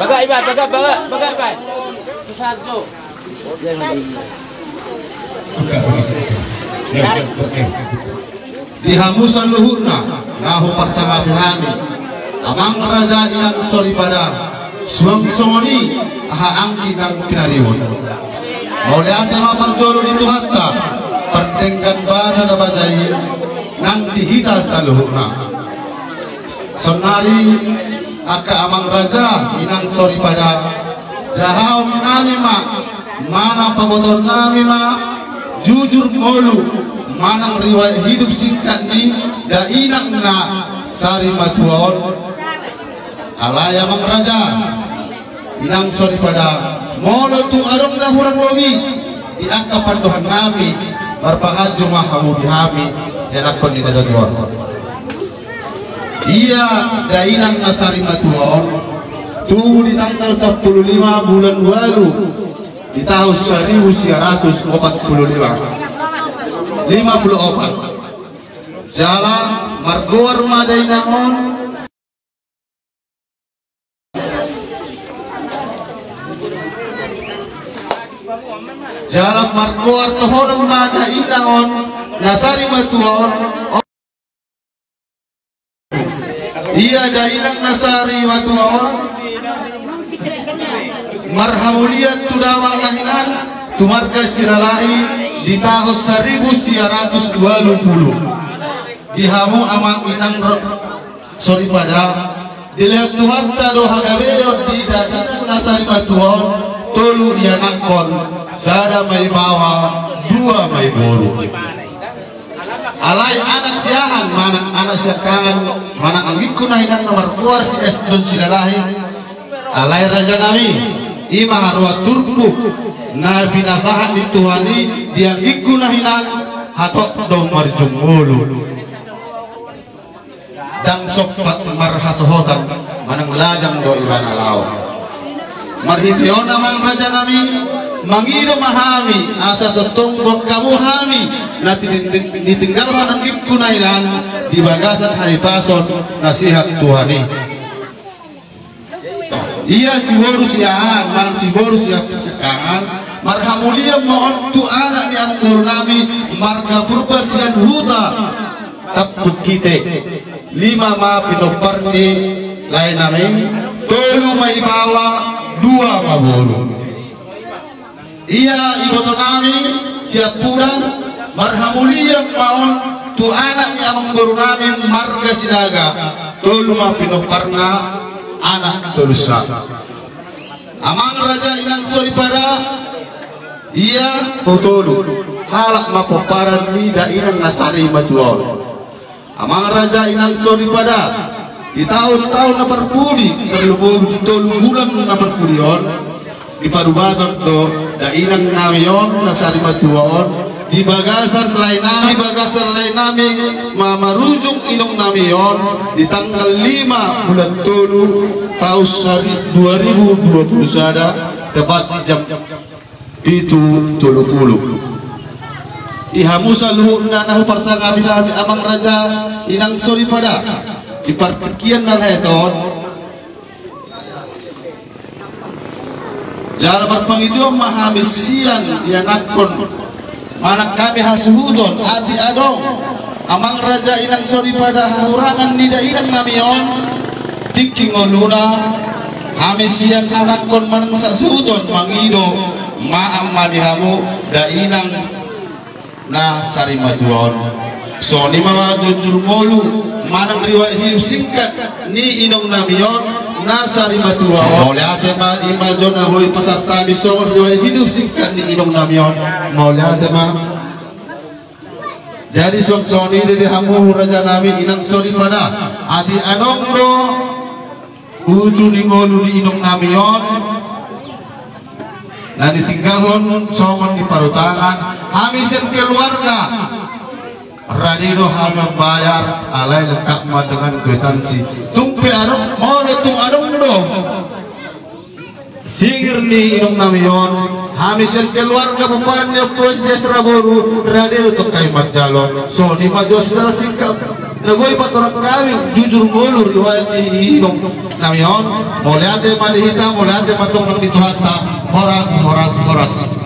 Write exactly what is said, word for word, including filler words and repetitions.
Baga iba, baga, baga, baga iba. Susah tu. Di hamu saluhutna na huparsangapi hami, amang raja inang soripada, suang songon i angka anggi nang pinaribot. Mauliate ma parjolo di Tuhanta, pardenggan basa na basa i nang di hita saluhutna. Saonnari angka amang raja inang soripada, jahaon nami ma manang pabotoon nami ma jujur ngolu manang riwayat hidup singkat ni dainang na sarimatua on. Alai amang raja inang soripada, molo tung adong na hurang lobi di angka pandohan nami, marpanganju ma hamu di hami, ianakkon ni na jadi on. Ia dainang na sarimatua on tubu di tanggal sampulu lima bulan ualu di tahun saribu sia ratus opat pulu lima, lima pulu opat. Jala margoar ma dainang on, jala margoar tohonan ma dainang on na sarimatua on. Ia dainang na sarimatua on marhamulian tu damang na hinan, tu marga Silalahi di tahun saribu sia ratus ualu pulu. Di hamu amang inang ro-, soripada, dilehon Tuhanta do hagabeon di dainang na sarimatua on, tolu ianakkon, sada ma ibaoa, dua ma iboru. Alai anak siahaan manang anak siangkangan manang anggingku na hinan na margoar si Esdon Silalahi. Alai raja nami, i ma haroa turpuk na pinasahat ni Tuhan i di anggingku na hinan, hatop do marujung ngolu. Ndang sompat marhasohotan manang lajang do ibana laho. Marhite on amang raja nami, mangido ma hami asa tongtong boan hamu hami na tin-, nitinggalhon anggingku na hinan di bagasan hahipason na sihat Tuhan i. Ia siboru siahaan manang siboru siahaan, marhamulian ma on tu anak ni amangboru nami marga Purba sian huta Tampuk Kite. Lima ma pinompar ni lae nami, tolu ma ibaoa, dua ma boru. Ia iboto nami siampudan, marhamulian ma on tu anak ni amangboru nami marga Sinaga, tolu ma pinomparna, anak tolusa. Amang raja inang soripada, ia tolu halak ma pomparan ni dainang na sarimatua on. Amang raja inang soripada, di taon-taon na parpudi, tarlumobi di tolu bulan na parpudi on, diparubaton do dainang nami on na sarimatua on di bagasan lae nami, di bagasan lae nami ma marujung inong nami on di tanggal lima bulan tolu taon sari-, dua ribu dua puluh sada, tepat jam pitu tolu pulu. Di hamu saluhutna na huparsangapi hami amang raja inang soripada, di partingkian na lehet on, jala marpangidoan ma hami sian ianakkon manang hami hasuhuton, atik adong amang raja inang soripada hahurangan ni dainang nami on, tingki ngoluna, hami sian anakkon manang sasuhuton mangido maaf ma di hamu dainang na sarimatua on. Songon i ma jujur ngolu manang riwayat hidup singkat ni inong nami on na sarimatua on. Mauliate ma, i ma jo na boi pasahat hami songon riwayat hidup singkat ni inong nami on. Mauliate ma. Jadi songon i do di hamu raja nami inang soripada, atik adong do uju ni ngolu ni inong nami on na ditinggalhon songon di parutangan, hami sian keluarga rade do hami mambayar, alai lengkap ma dengan kwitansi. Tung pe adong, molo tung adong do singir ni inong nami on, hami sian keluarga pomparan ni Ompu Sias Raboru rade do tong hami manjalo. Songon i ma jo secara singkat. Taboi ma torang hami, jujur ngolu riwayat ni inong nami on. Mauliate ma di hita, mauliate ma tong nang di Tuhanta. Horas, horas, horas.